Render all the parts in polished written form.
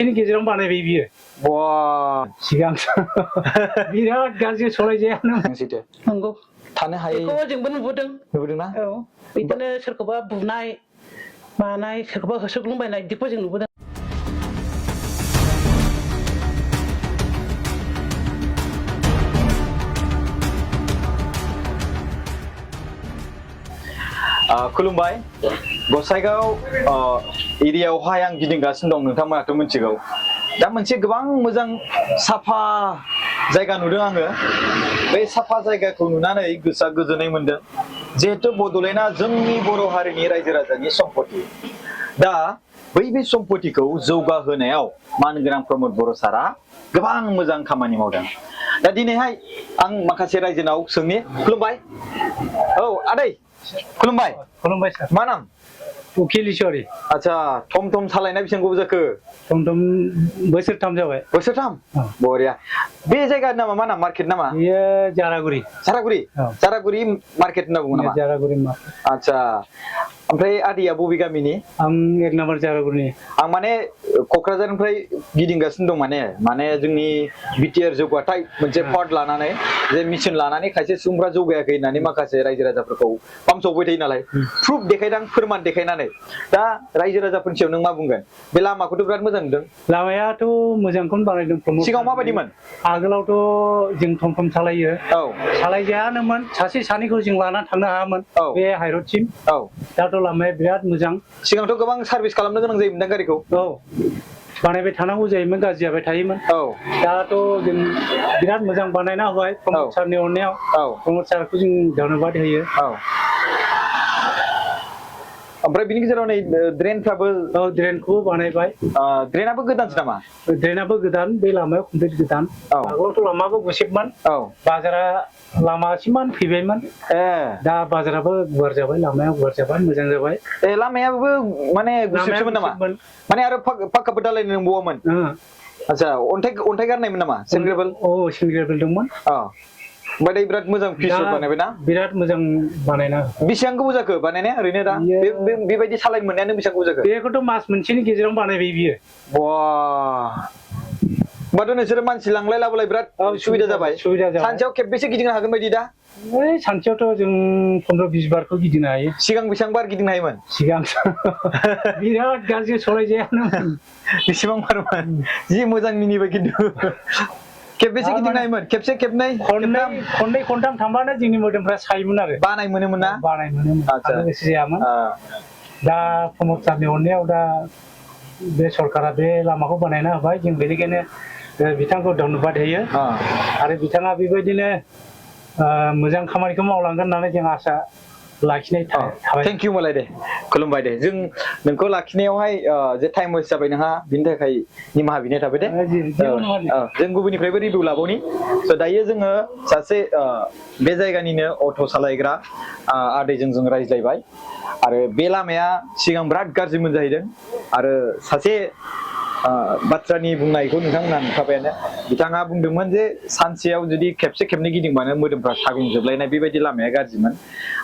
ini गेजेराव बानायबाय बियो Wah, सिगां बिराद गाज्रि सलायजायानो situ. नंगौ Tanah hai. बेखौ जोंबो नुबोदों नुदों ना? औ बिदिनो सोरखौबा बुनाय मानाय सोरखौबा होसोग्लुंबायनाय बिदिखौ जों नुबोदों खुलुमबाय गसाइगाव एरियायावहाय आं गिदिंगासिनो दं नोंथांमोनाथ' मिथिगौ दा मोनसे गोबां मोजां साफा जायगा नुदों आङो बे साफा जायगाखौ नुनानै गोसोआ गोजोननाय मोनदों जिहेतु बड'लेण्डआ जोंनि बर' हारिनि रायजो राजानि सम्पति दा बै सम्पतिखौ जौगाहोनायाव मानगोनां प्रमद बर' सारा गोबां मोजां खामानि मावदों दा दिनैहाय आं माखासे रायजोनाव सोंनि खुलुमबाय औ आदै खुलुमबाय खुलुमबाय सार मा नाम उखिलिश्वरी आच्छा थम थम सालायनाय बेसेबां गोबाव जाखो थम बोसोरथाम जाबाय बोसोरथाम बरिया बे जायगानि नामा मा नाम मार्केट नामा बेयो जारागुरि जारागुरि मार्केट होनना बुङो नामा जारागुरि मार्केट आच्छा ओमफ्राय आदैया बबे गामिनि आं 1 नाम्बार जारागुरिनि आं माने क'क्राझारनिफ्राय गिदिंगासिनो दं माने जोंनि बिटिआर जौगाथाय मोनसे पार्ट लानानै जे मिशन लानानै खायसे सुबुंफ्रा जौगायाखै होननानै माखासे रायजो राजाफोरखौ पाम्पसावबाय थायो नालाय प्रुफ देखायदां फोरमान देखायनानै दा रायजो राजाफोरनि सायाव नों मा बुंगोन बे लामाखौथ' बिराद मोजां नुदों लामायाथ' मोजांखौनो बानायदों सिगाङाव माबायदिमोन आगोलावथ' जों थम सालायो औ सालायजायानोमोन सासे सानैखौ जों लाना थांनो हायामोन बे हाइरडसिम औ दाथ' लामाया बिराद मोजां सिगांथ' गोबां सार्भिस खालामनो गोनां जायोमोन गारिखौ औ बानायबाय थानांगौ जायोमोन गाज्रि जाबाय थायोमोन औ दाथ' जों बिराद मोजां बानायना होबाय प्रमद सारनि अननायाव प्रमद सारखौ जों धन्यबाद होयो ओमफ्राय बिनि गेजेराव नै ड्रेनफ्राबो ड्रेनखौबो बानायबाय ड्रेनाबो गोदानसो नामा ड्रेनाबो गोदान बे लामायाव कमप्लिट गोदान आगोलावथ' लामाबो गुसेबमोन बाजारा लामासिमान फैबायमोन दा बाजाराबो गुवार जाबाय लामाया गुवार जाबाय मोजां जाबाय लामायाबो माने गुसेबसोमोन नामा माने आरो पाक्काबो दालायनो नंबावामोन आच्छा अन्थाइ गारनायमोन नामा सेन्ट ग्रेभेल सेन्ट ग्रेभेल दंमोन ओमफ्राय दा बिराद मोजां पिस बानायबाय ना बिराद मोजां बानायना बेसेबां गोबाव जाखो बानायनाया ओरैनो दा बेबायदि सालायनो मोननायानो बेसेबां गोबाव जाखो बेखौथ' मास मोनसेनि गेजेराव बानायबाय बियो होमबाथ' नोंसोरो मानसि लांलाय लाबोलाय बिराद सुबिदा जाबाय सानसेयाव खेबबेसे गिदिंनो हागोन बायदि दा सानसेयावथ' जों 15-20 बारखौ गिदिंनो हायो सिगां बेसेबां बार गिदिंनो हायोमोन सिगां बिराद गाज्रि सलायजायानो बेसेबां बारमोन जि मोजां मिनिबाय खिन्थु खेबबेसे गिदिंनो हायोमोन खेबसे खेबनै खननै खनथाम थांबानो जोंनि मोदोमफ्रा सायोमोन आरो बानाय मोनोमोन ना बानाय मोनोमोन आरो गोसो जायामोन दा प्रमद सारनि अननायाव दा बे सरकारा बे लामाखौ बानायना होबाय जों बेनिखायनो बिथांखौ धन्यबाद होयो आरो बिथाङा बेबायदिनो मोजां खामानिखौ मावलांगोन होननानै जों आसा लाखिनाय थाबाय थेंक इउ मालाय दे खुलुमबाय दे जों नोंखौ लाखिनायावहाय जे टाइम वेस्ट जाबाय नोंहा बिनि थाखाय निमाहा बिनाय थाबाय दे जों गुबुननिफ्रायबो रिभिउ लाबावनि स' दायो जोङो सासे बे जायगानिनो अट' सालायग्रा आदैजों जों रायज्लायबाय आरो बे लामाया सिगां बिराद गाज्रिमोन जाहैदों आरो सासे बाथ्रानि बुंनायखौ नोंथांमोना नुखाबायानो बिथाङा बुंदोंमोन जे सानसेयाव जुदि खेबसे खेबनै गिदिंबानो मोदोमफ्रा साग्लुंजोबलायनाय बेबायदि लामाया गाज्रिमोन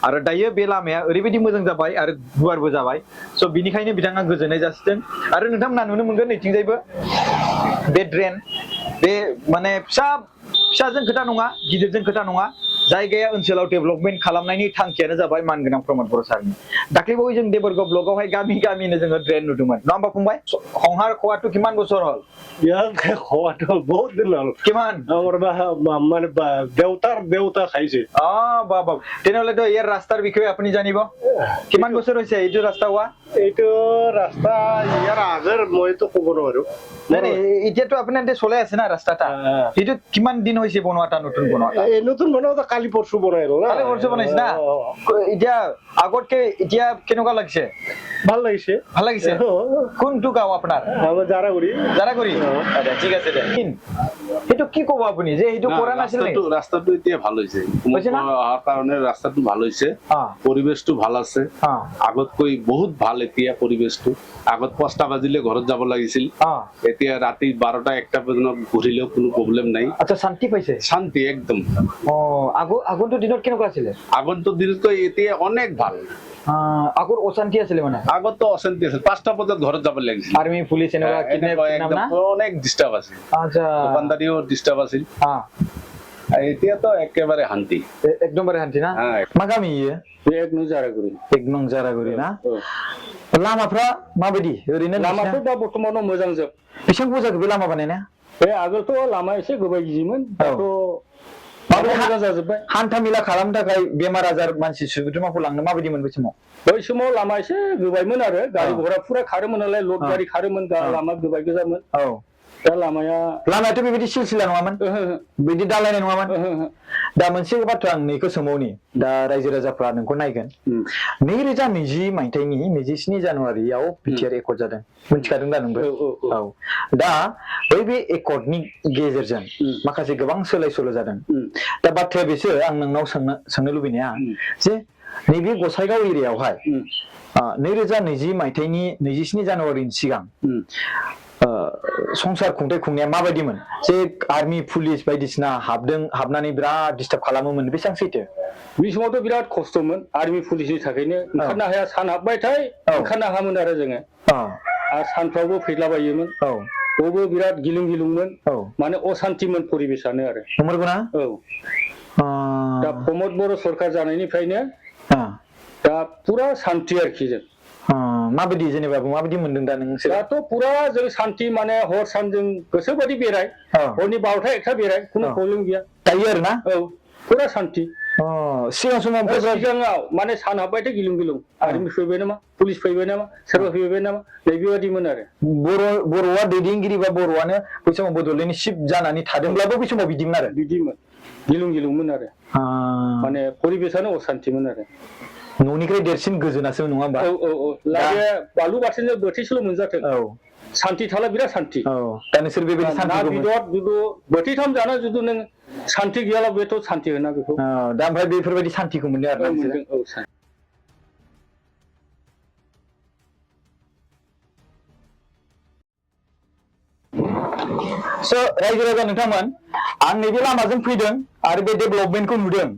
आरो दायो बे लामाया ओरैबायदि मोजां जाबाय आरो गुवारबो जाबाय स' बिनिखायनो बिथाङा गोजोननाय जासिदों आरो नोंथांमोना नुनो मोनगोन नैथिंजायबो बे ड्रेन बे माने फिसाजों खोथा नङा गिदिरजों खोथा नङा जायगाया ओनसोलाव डेभेलपमेन्ट खालामनायनि थांखियानो जाबाय मानगोनां प्रमद बर' सारनि दाख्लैबावै जों देबरगाव ब्लकआवहाय गामिनो जोङो ड्रेन नुदोंमोन नङा होमबा फंबाय সংসাৰ খোৱাটো কিমান বছৰ হ'ল খোৱাটো বহুত দিন হ'ল কিমান মানে দেউতা খাইছে বাবা তেনেহ'লেতো ইয়াৰ ৰাস্তাৰ বিষয়ে আপুনি জানিব কিমান বছৰ হৈছে এইটো ৰাস্তা হোৱা এইটো ৰাস্তা ইয়াৰ আগৰ মইতো ক'ব নোৱাৰো এতিয়াতো আপোনাৰ চলাই আছে না ৰাস্তাটা এইটো কিমান দিন হৈছে বনোৱাটা নতুন বনোৱা কালি পৰশু বনাইছে না এতিয়া আগতকে এতিয়া কেনেকুৱা লাগিছে ভাল লাগিছে কোনটো গাঁও আপোনাৰ জাৰাগুৰি ঠিক আছে দে সেইটো কি ক'ব আপুনি যে সেইটো কৰা নাছিল ৰাস্তাটো এতিয়া ভাল হৈছে অহাৰ কাৰণে ৰাস্তাটো ভাল হৈছে পৰিবেশটো ভাল আছে আগতকৈ বহুত ভাল ভাল এতিয়া পৰিবেশটো আগত 5টা বাজিলে ঘৰত যাব লাগিছিল এতিয়া ৰাতি 12টা 1টা পৰ্যন্ত ঘূৰিলেও কোনো প্ৰব্লেম নাই আচ্ছা শান্তি পাইছে শান্তি একদম আগন্তুক দিনত কেনেকুৱা আছিলে আগন্তুক দিনতকৈ এতিয়া অনেক ভাল আগৰ অশান্তি আছিলে মানে আগতো অশান্তি আছিল 5টা বজাত ঘৰত যাব লাগিছিল আৰ্মি পুলিচ এনেকুৱা কিডনেপ অনেক ডিস্টার্ব আছিল আচ্ছা দোকানদারিও ডিস্টার্ব আছিল এতিয়া তো একেবারে শান্তি एकदमबारे শান্তি না मा गामि इयो एक नजारागुरि ना लामाफ्रा माबायदि ओरैनो लामाफोर दा बर्तमानाव मोजां जोब बेसेबां बुरजाखौ बे लामा बानायनाया बे आगोलथ' लामा एसे गोबाय गिजिमोन दाथ' मोजां जाजोब्बाय हान्था मेला खालामनो थाखाय बेमार आजार मानसि सुबुंमाखौ लांनो माबायदि मोन बै समाव लामा एसे गोबायमोन आरो गारि घोड़ा फुरा खारोमोन नालाय लड गारि खारोमोन लामा गोबाय गोजामोन दा लामायाथ' बेबायदि सिलसिला नङामोन बिदि दालायनाय नङामोन दा मोनसे बाथ्रा आं नैखौ सोंबावनि दा रायजो राजाफ्रा नोंखौ नायगोन 2020 मायथाइनि 27 जानुवारियाव बिटिआर एकर्ड जादों मिथिखादों दा नोंबो दा बे एकर्डनि गेजेरजों माखासे गोबां सोलाय सोल' जादों दा बाथ्राया बेसो आं नोंनाव सोंनो लुबैनाया जे नैबे गसाइगाव एरियायावहाय 2020 मायथाइनि 27 जानुवारिनि सिगां संसार खुंथाय खुंनाया माबायदिमोन जे आर्मी पुलिस बायदिसिना हाबनानै बिराद डिस्टार्ब खालामोमोन बेसेबां सैथो बे समावथ' बिराद खस्थ'मोन आर्मी पुलिसनि थाखायनो ओंखारनो हाया सान हाबबायथाय ओंखारनो हायामोन आरो जोङो आरो सानफ्रावबो फैलाबायोमोन बयबो बिराद गिलुं गिलुंमोन माने अशान्तिमोन परिबेसानो आरो नंगौना दा प्रमद बर' सरकार जानायनिफ्रायनो दा पुरा शान्ति आरोखि जों माबायदि जेनेबा माबायदि मोनदों दा नोंसोर दाथ' पुरा जों शान्ति माने हर सान जों गोसोबायदि बेराय हरनि 12टा 1टा बेराय खुनु प्रब्लेम गैया दायो आरो ना पुरा शान्ति सिगां समाव सिगाङाव माने सान हाबबायथाय गिलुं गिलुं आर्मी फैबाय नामा पुलिस फैबाय नामा सोरबा फैबाय नामा नैबेबायदिमोन आरो बर'आ दैदेनगिरि बा बर'आनो बै समाव बड'लेण्डनि चिफ जानानै थादोंब्लाबो बै समाव बिदिमोन आरो गिलुं गिलुंमोन आरो माने परिबेसानो अशान्तिमोन आरो न'निफ्राय देरसिन गोजोनासो नङा होमबा बानलु बाथोनजों बोथिसेल' मोनजाथों शान्ति थाला बिराद शान्ति दा नोंसोर बेबायदि शान्तिखौ बेदर जुदु बोथिथाम जाना जुदु नों शान्ति गैयाला बेथ' शान्ति होना बेखौ दा ओमफ्राय बेफोरबायदि शान्तिखौ मोनदों आरो नोंसोर So रायजो राजा नोंथांमोन आं नैबे लामाजों फैदों आरो बे डेभेलपमेन्टखौ नुदों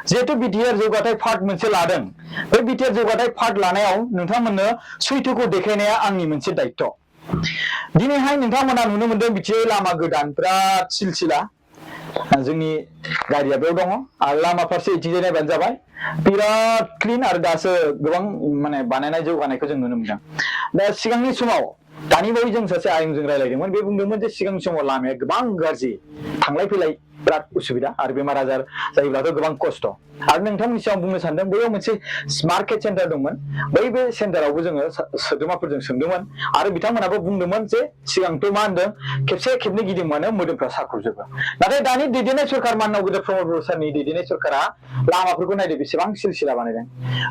जिहेतु बिटिआर जौगाथाय पार्ट मोनसे लादों बे बिटिआर जौगाथाय पार्ट लानायाव नोंथांमोननो सैथोखौ देखायनाया आंनि मोनसे दायित्व दिनैहाय नोंथांमोना नुनो मोनदों बिटिआर लामा गोदान बिराद सिलसिला जोंनि गारिया बेयाव दङ आरो लामा फारसे इथिंजाय नायबानो जाबाय बिराद क्लिन आरो दासो गोबां माने बानायनाय जौगानायखौ जों नुनो मोनदों दा सिगांनि समाव दानि बावै जों सासे आयंजों रायलायदोंमोन बे बुंदोंमोन जे सिगांनि समाव लामाया गोबां गाज्रि थांलाय फैलाय बिराद उसुबिदा आरो बेमार आजार जायोब्लाथ' गोबां खस्थ' आरो नोंथांमोननि सिगाङाव बुंनो सानदों बैयाव मोनसे मार्केट सेन्टार दंमोन बे सेन्टारावबो जोङो सोद्रोमाफोरजों सोंदोंमोन आरो बिथांमोनाबो बुंदोंमोन जे सिगांथ' मा होनदों खेबसे खेबनै गिदिंबानो मोदोमफ्रा साख्रुबजोबो नाथाय दानि दैदेननाय सरकार माननाव गोदो प्रमद बर' सारनि दैदेननाय सरकारा लामाफोरखौ नायदो बेसेबां सिलसिला बानायदों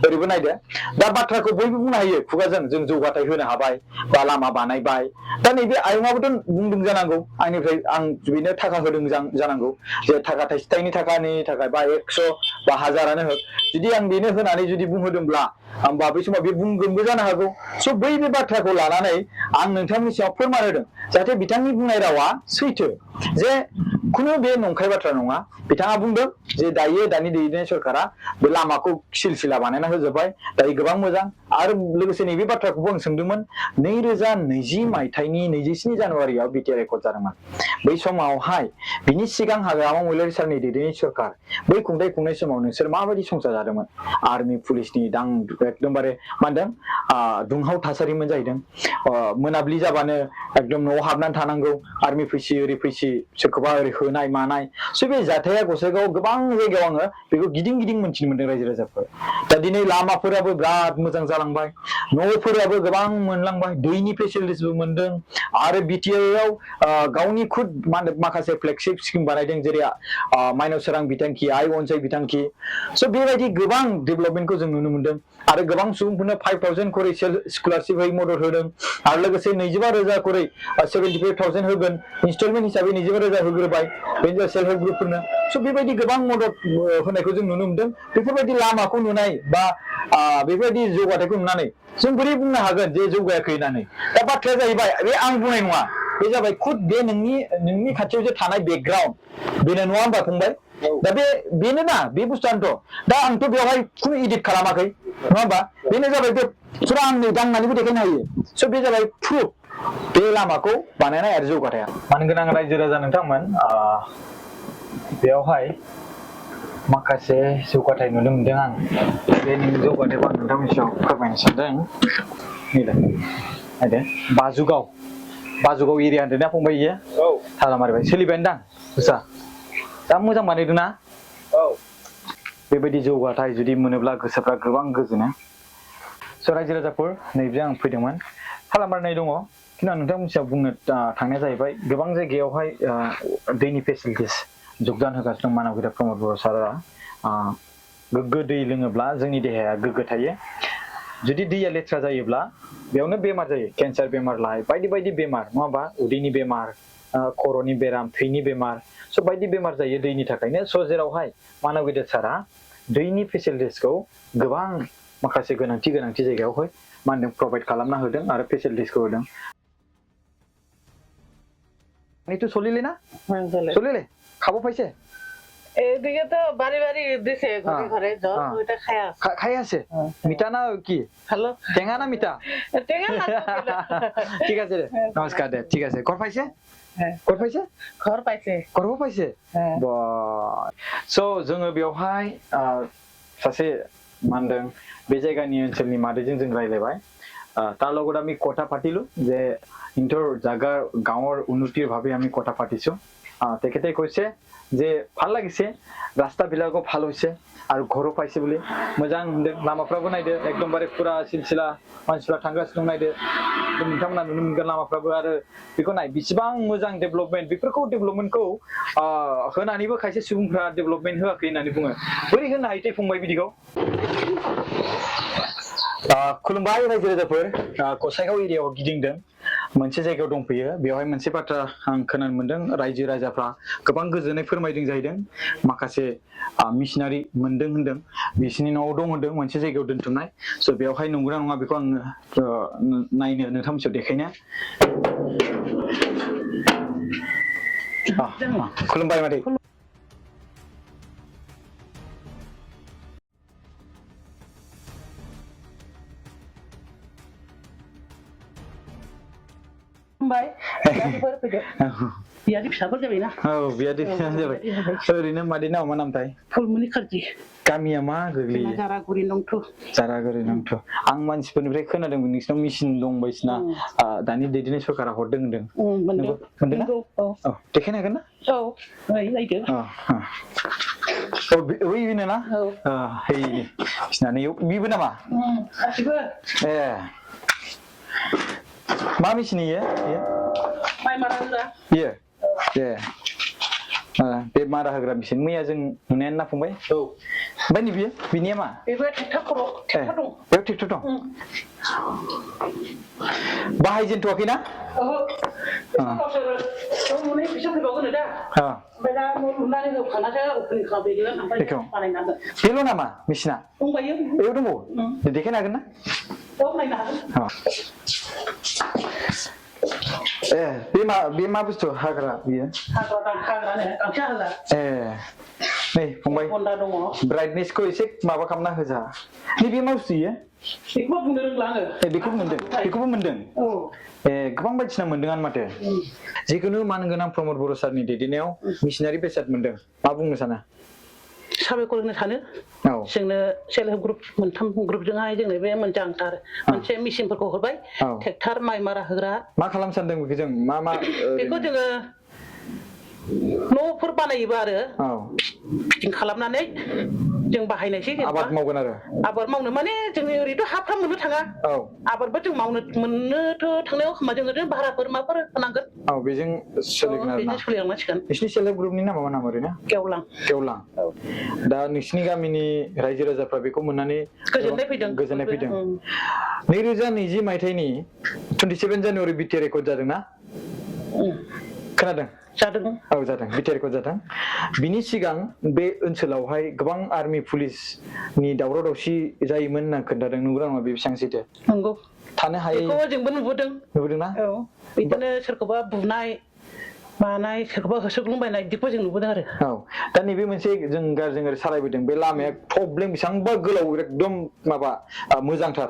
ओरैबो नायदो दा बाथ्राखौ बयबो बुंनो हायो खुगाजों जों जौगाथाय होनो हाबाय बा लामा बानायबाय दा नैबे आयंआबोथ' बुंदों जानांगौ आंनिफ्राय आं बेनो थाखा होदों जानांगौ जे थाखा थाइसे थाइनै थाखानि थाखाय बा 100 बा 1000आनो होक जुदि आं बेनो होनानै जुदि बुंहोदोंब्ला होमबा बै समाव बे बुंगोनबो जानो हागौ स' बै बाथ्राखौ लानानै आं नोंथांनि सिगाङाव फोरमान होदों जाहाथे बिथांनि बुंनाय रावा सैथो जे खुनु बे नंखाय बाथ्रा नङा बिथाङा बुंदों जे दायो दानि दैदेननाय सरकारा बे लामाखौ सिलसिला बानायना होजोबबाय दायो गोबां मोजां आरो लोगोसे नैबे बाथ्राखौबो आं सोंदोंमोन 2020 मायथाइनि 27 जानुवारियाव बिटिआर एकर्ड जादोंमोन बै समावहाय बिनि सिगां हाग्रामा महिलारि सारनि दैदेननाय सरकार बै खुंथाय खुंनाय समाव नोंसोर माबायदि संसार जादोंमोन आर्मी पुलिसनि एकदमबारे मा होनदों दुंहाव थासारिमोन जाहैदों मोनाबिलि जाबानो एकदम न'आव हाबनानै थानांगौ आर्मी फैसि ओरै फैसि सोरखौबा ओरै होनाय मानाय स' बे जाथाया गसाइगाव गोबां जायगायाव आङो बेखौ गिदिं गिदिं मोनथिनो मोनदों रायजो राजाफोर दा दिनै लामाफोराबो बिराद मोजां जालांबाय न'फोराबो गोबां मोनलांबाय दैनि फेसिलिटिसबो मोनदों आरो बिटिआर गावनि खुद माखासे फ्लेगशिप स्किम बानायदों जेरै माइनाव सोरां बिथांखि आइ अनसाय बिथांखि स' बेबायदि गोबां डेभेलपमेन्टखौ जों नुनो मोनदों आरो गोबां सुबुंफोरनो 5000 खरै स्कलारशिप होयै मदद होदों आरो लोगोसे 25,000 खरै 75,000 होगोन इनस्टलमेन्ट हिसाबै 25,000 होग्रोबाय बेनो सेल्फ हेल्प ग्रुपफोरनो स' बेबायदि गोबां मदद होनायखौ जों नुनो मोनदों बेफोरबायदि लामाखौ नुनाय बा बेबायदि जौगाथायखौ नुनानै जों बोरै बुंनो हागोन जे जौगायाखै होननानै दा बाथ्राया जाहैबाय बे आं बुंनाय नङा बे जाबाय खुद बे नोंनि खाथियाव जे थानाय बेकग्राउन्ड बेनो नङा होमबा फंबाय दा बेनो ना बे बुस्थुआनोथ' दा आंथ' बेवहाय खुनु इडिट खालामाखै नङा होमबा बेनो जाबाय बे फुरा आंनो दांनानैबो देखायनो हायो स' बे जाबाय प्रुफ बे लामाखौ बानायनाय आरो जौगाथाया मानो गोनां रायजो राजा नोंथांमोन बेवहाय माखासे जौगाथाय नुनो मोनदों आं बे जौगाथायखौ आं नोंथांनि सायाव फोरमायनो सानदों नैदे बाजुगाव एरिया होनदों ना फंबाय इयो थालामारिबाय सोलिबायानो दां बुसा दा मोजां बानायदों ना बेबायदि जौगाथाय जुदि मोनोब्ला गोसोफ्रा गोबां गोजोनो स' रायजो राजाफोर नैबे आं फैदोंमोन थालामारनाय दङ खिन्थु आं नोंथांमोननि सायाव बुंनो थांनाया जाहैबाय गोबां जायगायावहाय दैनि फेसिलिटिस जगदान होगासिनो दं मानबगिरि प्रमद बर' सारा गोग्गो दै लोङोब्ला जोंनि देहाया गोग्गो थायो जुदि दैया लेथ्रा जायोब्ला बेयावनो बेमार जायो केन्सार बेमार लाय बायदि बायदि बेमार नङा होमबा उदैनि बेमार खर'नि बेराम थैनि बेमार स' बायदि बेमार जायो दैनि थाखायनो स' जेरावहाय मानबगिरि सारा दैनि फेसिलिटिसखौ गोबां माखासे गोनांथि जायगायावहाय मा होनदों प्रभाइड खालामना होदों आरो फेसिलिटिसखौ होदों itu solile na solile খাবো পাইছে এদিকে তো বাড়ি বাড়ি দিছে ঘরে ঘরে জল ওইটা খাই আছে মিঠা না কি হ্যালো টেঙা না মিঠা টেঙা না ঠিক আছে রে নমস্কার দে ঠিক আছে ঘর পাইছে ঘর পাইছে स' जोङो बेवहाय सासे मा होनदों बे जायगानि ओनसोलनि मादैजों जों रायलायबाय তাৰ লগত আমি কথা পাতিলো যে ইন্টাৰ জাগা গাঁৱৰ উন্নতিৰ ভাৱে আমি কথা পাতিছো তেখেতে কৈছে যে ভাল লাগিছে ৰাস্তাবিলাকো ভাল হৈছে আৰু ঘৰো পাইছে বুলি मोजां होनदों लामाफ्राबो नायदो एकदमबारे पुरा सिलसिला मानसिफ्रा थांगासिनो दं नायदो नोंथांमोना नुनो मोनगोन लामाफ्राबो आरो बेखौ नाय बेसेबां मोजां डेभेलपमेन्ट बेफोरखौ डेभेलपमेन्टखौ होनानैबो खायसे सुबुंफ्रा डेभेलपमेन्ट होआखै होननानै बुङो बोरै होनो हायो फंबाय बिदिखौ खुलुमबाय रायजो राजाफोर गसाइगाव एरियायाव गिदिंदों मोनसे जायगायाव दंफैयो बेवहाय मोनसे बाथ्रा आं खोनानो मोनदों रायजो राजाफ्रा गोबां गोजोननाय फोरमायदों जाहैदों माखासे मिशनारि मोनदों होनदों बिसिनि न'आव दं होनदों मोनसे जायगायाव दोनथुमनाय स' बेवहाय नंगौना नङा बेखौ आङो नायनो नोंथांमोनखौ देखायनो खुलुमबाय मादै बियादि फिसाफोर जाबायना बियादि फिसा जाबाय ओरैनो मादै नामा मा नामथाय फुलमनि खारजि गामिया मा गोग्लैयो जारागुरि नंथ' आं मानसिफोरनिफ्राय खोनादों नोंसिनाव मेसिन दं बायसिना दानि दैदेननाय सरकारा हरदों होनदों मोनदोंना औ देखायनो हागोन ना औ नायदो बेनो ना बिसिना बिबो नामा गासिबो ए मा मेसिन इयो माइ मारा होग्रा इयो ए बे मारा होग्रा मेसिन मैया जों नुनायानो ना फंबाय औ ओमफ्राय नैबेयो बिनिया मा बेबो ट्रेक्टर दं बेयाव ट्रेक्टर दं बाहायजेनथ'वाखैना बेल' नामा मेसिना बेयाव दंबावो देखायनो हागोन ना बे मा बुस्थु हाग्रा बियो नै फंबाय ब्राइटनेसखौ एसे माबा खालामना होजा नैबे मा बुस्थु इयो बेखौबो बुंनो रोंला आङो बेखौबो मोनदों गोबां बायदिसिना मोनदों आनो माथो जिखुनु मान गोनां प्रमद बर' सारनि दैदेननायाव मिशनारि बेसाद मोनदों मा बुंनो सानो साबायखर होनो सानो जोंनो सेल्फ हेल्प ग्रुप मोनथाम ग्रुपजोंहाय जोंनो बे मोजांथार मोनसे मेसिनफोरखौ हरबाय ट्रेक्टर माइ मारा होग्रा मा खालामनो सानदों बेखौ जों मा बेखौ जोङो न'फोर बानायोबा आरो फिटिं खालामनानै जों बाहायनायसै आबाद मावगोन आरो आबाद मावनो माने जोंनि ओरैथ' हाफ्रा मोननो थाङा आबादबो जों मोननोथ' थांनायाव होमबा जोङो भाराफोर माफोर होनांगोन बेजों सोलिगोन आरो ना सोलिलांनांसिगोन नोंसिनि सेल्फ हेल्प ग्रुपनि नामा मा नाम ओरैनो गेवलां दा नोंसिनि गामिनि रायजो राजाफ्रा बेखौ मोननानै गोजोननाय फैदों 2020 मायथाइनि 27 जानुवारि बिटिआर रेकर्ड जादों ना खोनादों जादों औ जादों बिटिआरखौ जादों बिनि सिगां बे ओनसोलावहाय गोबां आर्मी पुलिसनि दावराव दावसि जायोमोन होनना खोन्थादों नंगौना नङा बे बेसेबां सैथो नंगौ थानो हायै बेखौ जोंबो नुबोदों नुबोदोंना औ बिदिनो सोरखौबा बुनाय मानाय सोरखौबा होसोग्लुंबायनाय बिदिखौ जों नुबोदों आरो औ दा नैबे मोनसे जों गारजों सालायबोदों बे लामाया प्रब्लेम बेसेबांबा गोलाव एकदम माबा मोजांथार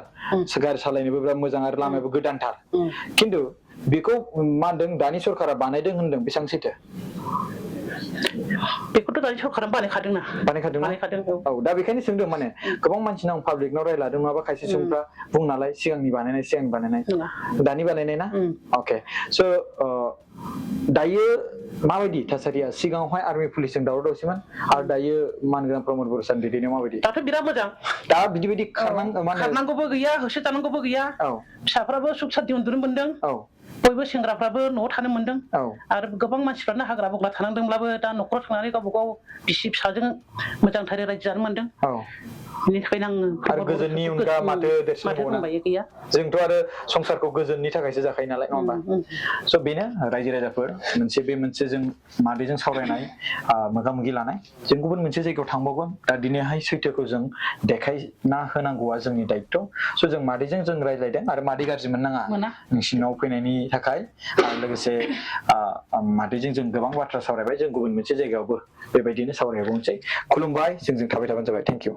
गारि सालायनोबो बिराद मोजां आरो लामायाबो गोदानथार खिन्थु बेखौ मा होनदों दानि सरकारा बानायदों होनदों बेसेबां सैथो बेखौथ' दानि सरकारा बानायखादोंना बानायखादों औ दा बेखायनो सोंदों माने गोबां मानसिनाव पाब्लिकनाव रायलादों नङाबा खायसे सुबुंफ्रा बुं नालाय सिगांनि बानायनाय दानि बानायनाय ना अके स' दायो माबायदि थासारिया सिगाङावहाय आर्मि पुलिसजों दावराव दावसिमोन आरो दायो मानगोनां प्रमद बर' सार दैदेननायाव माबायदि दाथ' बिराद मोजां दा बिदि खारनांगौबो गैया होसोजानांगौबो गैया फिसाफ्राबो सुख सान्थि उन्दुनो मोनदों बयबो सेंग्राफ्राबो न'आव थानो मोनदों आरो गोबां मानसिफ्रानो हाग्रा बंग्रा थानांदोंब्लाबो दा न'खराव थांनानै गावबा गाव बिसि फिसाजों मोजांथारै रायजो जानो मोनदों बिनि थाखायनो आरो गोजोननि अनगा माथो देरसिन गैया जोंथ' आरो संसारखौ गोजोननि थाखायसो जाखायो नालाय नङा होमबा स' बेनो रायजो राजाफोर बे मोनसे जों मादैजों सावरायनाय मोगा मोगि लानाय जों गुबुन मोनसे जायगायाव थांबावगोन दा दिनैहाय सैथोखौ जों देखायना होनांगौआ जोंनि दायित्व स' जों मादैजों जों रायज्लायदों आरो मादै गाज्रि मोननाङा नोंसिनाव फैनायनि थाखाय लोगोसे मादैजों जों गोबां बाथ्रा सावरायबाय जों गुबुन मोनसे जायगायावबो बेबायदिनो सावरायबावनोसै खुलुमबाय जोंजों थाबाय थाबानो जाबाय थेंक इउ